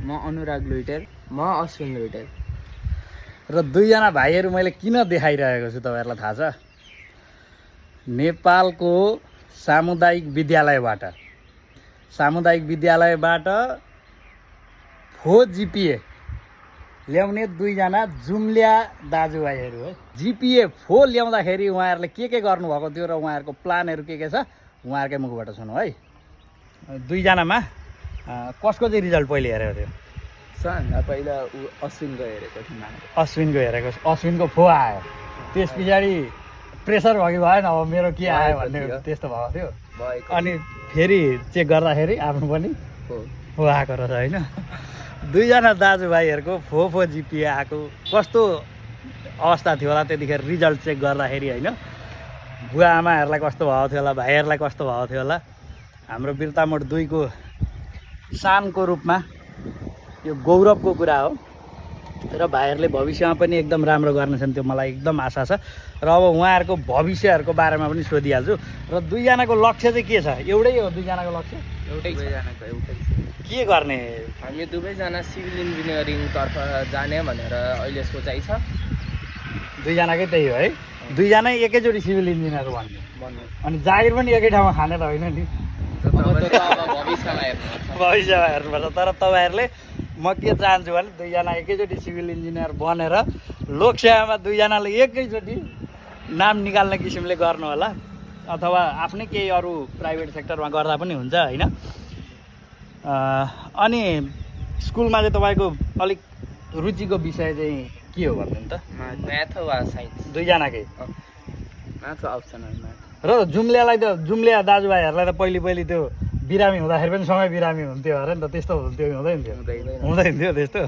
म अनुराग लुइटेल। म अश्विन लुइटेल। र दुईजना भाइहरू मैले किन देखाइरहेको छु तपाईँहरूलाई थाहा छ? नेपालको सामुदायिक विद्यालयबाट फो जिपिए ल्याउने दुईजना जुम्ल्या दाजुभाइहरू है। जिपिए फो ल्याउँदाखेरि उहाँहरूले के गर्नुभएको थियो र उहाँहरूको प्लानहरू के छ उहाँहरूकै मुखबाट सुनौँ है। दुईजनामा कसको चाहिँ रिजल्ट पहिले हेरेको थियो? सबभन्दा पहिला अश्विनको हेरेको थिएँ। अश्विनको फो आयो। त्यस पछाडि प्रेसर भयो कि भएन अब मेरो के आयो भन्ने त्यस्तो भएको थियो। अनि फेरि चेक गर्दाखेरि आफ्नो पनि फो आएको रहेछ होइन। दुईजना दाजुभाइहरूको फो जिपिए आएको कस्तो अवस्था थियो होला त्यतिखेर रिजल्ट चेक गर्दाखेरि होइन? बुवा आमाहरूलाई कस्तो भएको थियो होला, भाइहरूलाई कस्तो भएको थियो होला? हाम्रो वीरता मोड 2 को शानको रूपमा यो गौरवको कुरा हो र भाइहरूले भविष्यमा पनि एकदम राम्रो गर्नेछन् त्यो मलाई एकदम आशा छ। र अब उहाँहरूको भविष्यहरूको बारेमा पनि सोधिहाल्छु। र दुईजनाको लक्ष्य चाहिँ के छ? एउटै हो दुईजनाको लक्ष्य? एउटै के गर्ने? हामी दुवैजना सिभिल इन्जिनियरिङतर्फ जाने भनेर अहिले सोचाइ छ। दुईजनाकै त्यही हो है? दुईजना एकैचोटि सिभिल इन्जिनियर भन्ने अनि जागिर पनि एकै ठाउँमा खाने त होइन नि? भविष्यमा हेर्नुपर्छ। तर तपाईँहरूले म के चाहन्छु भने दुईजना एकैचोटि सिभिल इन्जिनियर बनेर लोकसेवामा दुईजनाले एकैचोटि नाम निकाल्ने किसिमले गर्नु होला, अथवा आफ्नै केही अरू प्राइभेट सेक्टरमा गर्दा पनि हुन्छ होइन? अनि स्कुलमा चाहिँ तपाईँको अलिक रुचिको विषय चाहिँ के हो भन्नु त? म्याथ वा साइन्स? दुईजनाकै म्याथ अप्सनल म्याथ। र जुम्लिया दाजुभाइहरूलाई त पहिले त्यो बिरामी हुँदाखेरि पनि सँगै बिरामी हुन्थ्यो अरे नि त? त्यस्तो हुँदैन थियो त्यस्तो?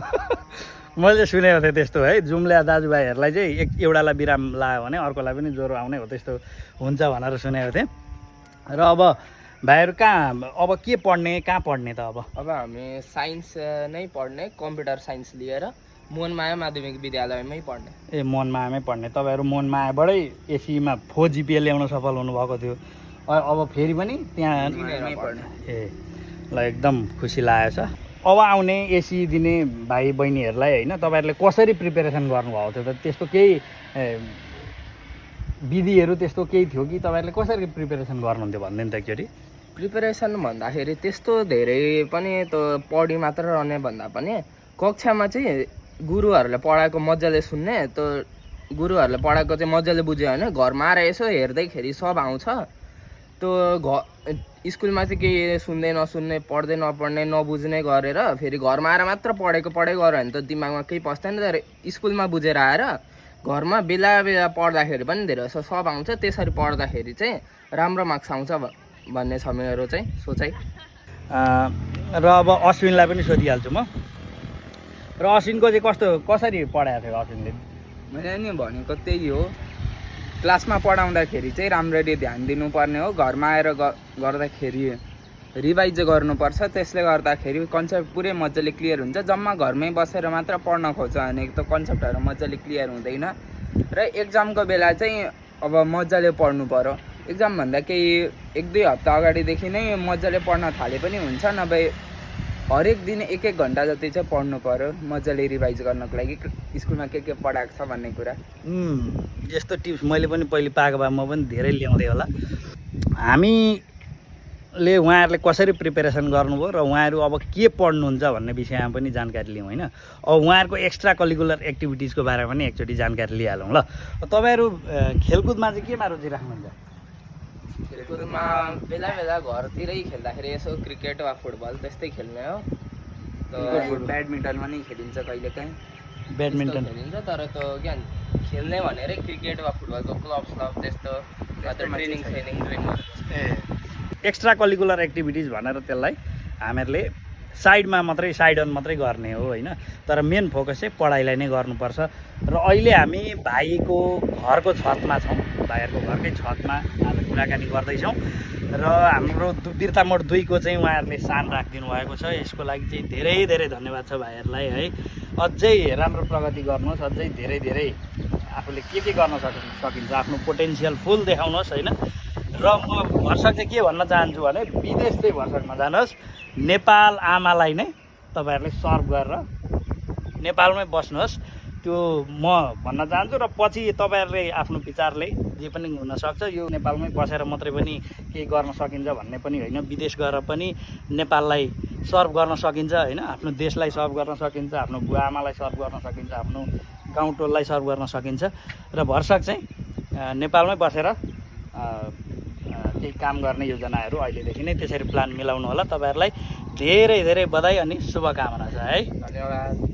मैले सुनेको थिएँ त्यस्तो है। जुम्लिया दाजुभाइहरूलाई चाहिँ एउटालाई बिराम लाग्यो भने अर्कोलाई पनि ज्वरो आउने हो त्यस्तो हुन्छ भनेर सुनेको थिएँ। र अब भाइहरू अब के पढ्ने, कहाँ पढ्ने त? अब हामी साइन्स नै पढ्ने, कम्प्युटर साइन्स लिएर मोहनमाया माध्यमिक विद्यालयमै पढ्ने। ए मोहनमायामै पढ्ने। तपाईँहरू मोहनमायाबाटै एसीमा फो जिपिए ल्याउन सफल हुनुभएको थियो। अब फेरि पनि त्यहाँ पढ्ने। ए ल एकदम खुसी लागेको छ। अब आउने एसी दिने भाइ बहिनीहरूलाई होइन तपाईँहरूले कसरी प्रिपेरेसन गर्नुभएको थियो त? त्यस्तो केही विधिहरू त्यस्तो केही थियो कि? तपाईँहरूले कसरी प्रिपेरेसन गर्नुहुन्थ्यो भन्दैन त एकचोटि? प्रिपेरेसन भन्दाखेरि त्यस्तो धेरै पनि त पढी मात्र रहने भन्दा पनि कक्षामा चाहिँ गुरुहरूले पढाएको मजाले सुन्ने, त गुरुहरूले पढाएको चाहिँ मजाले बुझ्यो होइन? घरमा आएर यसो हेर्दैखेरि सब आउँछ। त्यो स्कुलमा चाहिँ केही सुन्दै नसुन्ने, पढ्दै नपढ्ने, नबुझ्ने गरेर फेरि घरमा आएर मात्र पढेको गऱ्यो भने त दिमागमा केही पस्दैन। तर स्कुलमा बुझेर आएर घरमा बेला पढ्दाखेरि पनि धेरै जस्तो सब आउँछ। त्यसरी पढ्दाखेरि चाहिँ राम्रो मार्क्स आउँछ भन्ने छ मेरो चाहिँ सोचाइ। र अब अश्विनलाई पनि सोधिहाल्छु म। र अश्विनको चाहिँ कसरी पढाएको थियो अश्विनले? मैले नि भनेको त्यही हो, क्लासमा पढाउँदाखेरि चाहिँ राम्ररी ध्यान दिनुपर्ने हो। घरमा आएर गर्दाखेरि रिभाइज गर्नुपर्छ। त्यसले गर्दाखेरि कन्सेप्ट पुरै मजाले क्लियर हुन्छ। जम्मा घरमै बसेर मात्र पढ्न खोज्छ भने त कन्सेप्टहरू मजाले क्लियर हुँदैन। र एक्जामको बेला चाहिँ अब मजाले पढ्नु पर्यो। एक्जामभन्दा केही 1-2 हप्ता अगाडिदेखि नै मजाले पढ्न थाले पनि हुन्छ, नभए हरेक दिन 1-1 घन्टा जति चाहिँ पढ्नु पर्यो मजाले रिभाइज गर्नको लागि स्कुलमा के पढाएको छ भन्ने कुरा। यस्तो टिप्स मैले पनि पहिले पाएको भए म पनि धेरै ल्याउँदै होला। हामीले उहाँहरूले कसरी प्रिपेरेसन गर्नुभयो र उहाँहरू अब के पढ्नुहुन्छ भन्ने विषयमा पनि जानकारी लिउँ होइन? अब उहाँहरूको एक्स्ट्रा करिकुलर एक्टिभिटिजको बारेमा पनि एकचोटि जानकारी लिइहालौँ ल। तपाईँहरू खेलकुदमा चाहिँ केमा रुचि राख्नुहुन्छ? खेलकुदमा बेला बेला घरतिरै खेल्दाखेरि यसो क्रिकेट वा फुटबल त्यस्तै खेल्ने हो। ब्याडमिन्टन पनि खेलिन्छ कहिलेकाहीँ। ब्याडमिन्टन खेलिन्छ तर त्यो क्या खेल्ने भनेरै क्रिकेट वा फुटबलको क्लब त्यस्तो ट्रेनिङ। एक्स्ट्रा करिकुलर एक्टिभिटिज भनेर त्यसलाई हामीहरूले साइड अन मात्रै गर्ने हो होइन? तर मेन फोकस चाहिँ पढाइलाई नै गर्नुपर्छ। र अहिले हामी भाइको घरको छतमा छौँ, भाइहरूको घरकै छतमा आज कुराकानी गर्दैछौँ। र हाम्रो वीरता मोड 2 को चाहिँ उहाँहरूले सान राखिदिनु भएको छ। यसको लागि चाहिँ धेरै धेरै धन्यवाद छ भाइहरूलाई है। अझै राम्रो प्रगति गर्नुहोस्, अझै धेरै धेरै आफूले के गर्न सकिन्छ आफ्नो पोटेन्सियल फुल देखाउनुहोस् होइन? र म भरसक चाहिँ के भन्न चाहन्छु भने विदेश चाहिँ भरसक नजानुहोस्, नेपाल आमालाई नै तपाईँहरूले सर्भ गरेर नेपालमै बस्नुहोस्। त्यो म भन्न चाहन्छु। र पछि तपाईँहरूले आफ्नो विचारले जे पनि हुनसक्छ, यो नेपालमै बसेर मात्रै पनि केही गर्न सकिन्छ भन्ने पनि होइन, विदेश गएर पनि नेपाललाई सर्भ गर्न सकिन्छ होइन, आफ्नो देशलाई सर्भ गर्न सकिन्छ, आफ्नो बुवा आमालाई सर्भ गर्न सकिन्छ, आफ्नो गाउँटोललाई सर्भ गर्न सकिन्छ। र भरसक चाहिँ नेपालमै बसेर केही काम गर्ने योजनाहरू अहिलेदेखि नै त्यसरी प्लान मिलाउनु होला। तपाईँहरूलाई धेरै धेरै बधाई अनि शुभकामना छ है। धन्यवाद।